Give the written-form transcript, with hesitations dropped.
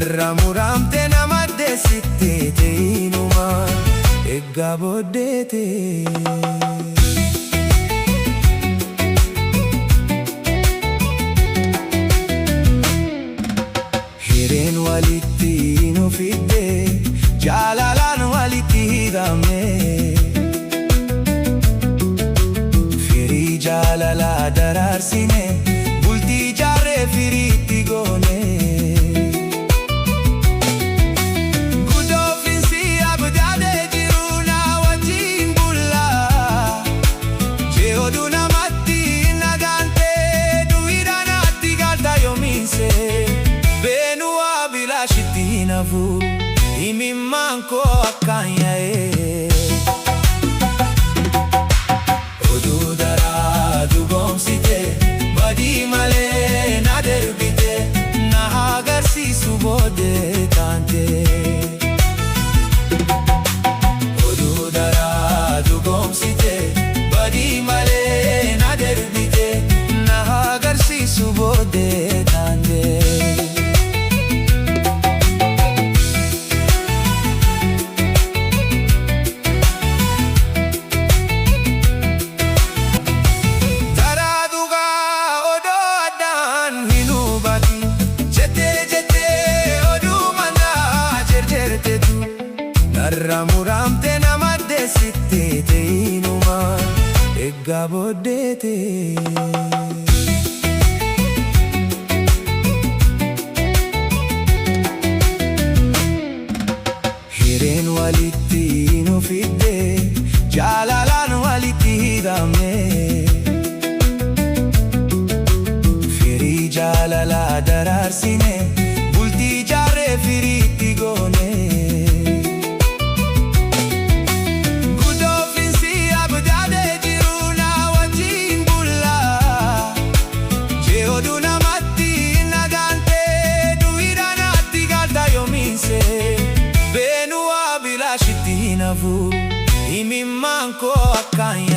Narra muramte nama deessitte ta'inuma eeggaa booddeete. Hireen walitti nu fidde, jaalalaan walitti hidhamne. Firii jaalalaa daraarsine, bultii ijaarree firiitti goone. Gudoofinsi abdaadee jiru na wajjin bullaa. Jeoduu namatti nagaantee duwidha natti galta yoomiinse. Beenuwaa bilaashitti hin hafu imimmaan koo akkaan yaa'ee. Oduu daraa dhugoomsite, badii malee na darbite, na agarsiisu booddee taante. Oduu daraa dhugoomsite, badii malee na darbite, na agarsiisu booddee taante. Daraa dhugaa odoo addaan hin hubatin, jettee jettee oduu manaa jerjertetu. Narra muramte nama deessitte ta'inuma eeggaa booddeete. Hireen walitti nu fidde, jaalalaan walitti hidhamne. Firii jaalalaa daraarsine, bultii ijaarree firiitti goone. Gudoofinsi abdaadee jiru na wajjin bullaa. Jeoduu namatti nagaantee duwidha natti galta yoomiinse. Beenuwaa bilaashitti hin hafu imimmaan koo akkaan.